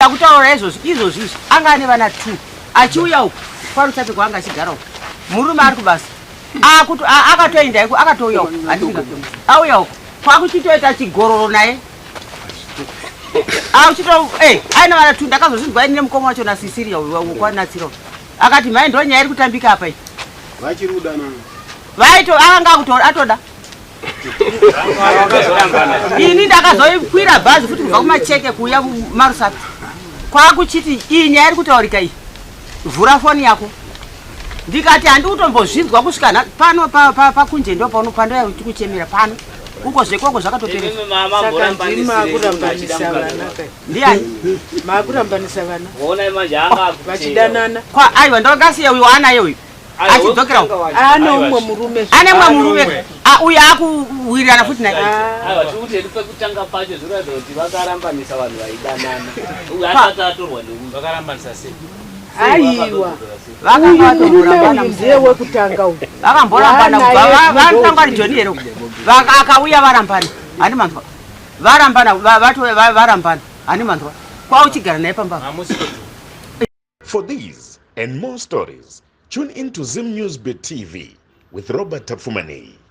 Ndakutaura izvozvi izvozvi izvi anga ane vana two achiuya uku kwaRusape kwaanga achigara uku murume ari kubasa akatoenda iko akatouya uku handika auya uku kwakuchitoita chigororo naye auchito eh aina vana two ndakazozvinzwa ini nemukoma wacho naSisiria wekwaNatsiro akati mhai ndonyaya iri kutambika apa iyi vachiri kudanana vaito akanga akuto atoda ini ndakazoikwira bhazi futi kubva kumacheke kuuya marusape kwakuchiti iyi nyaya iri kutaurika iyi vhura foni yako ndikati handi kutombozvinzwa kusvika pano pakunje ndo pano pandoya kuchemera pano uko zvekoko zvakatopera ndiani makurambanisa vana vachidanana aiwa ndokasiya uyu waanaye uyu achidzokera uko ane umwe murume ane umwe murume ah, uyu akuwirirana futi naye aiwa tiri kuti hedu pekutanga pacho zvinoratidza kuti vakarambanisa vanhu vaidanana uyu asati atorwa neuyu vakarambanisa sei aiwa uyu murume uyu ndiye wekutanga uyu vakamborambana kubva vanotanga ari joni here akauya varambana handi manzwa varambana varambana handi manzwa kwauchigara naye pamba For these and more stories, tune in to Zim News Bit TV with Robert Tafumani.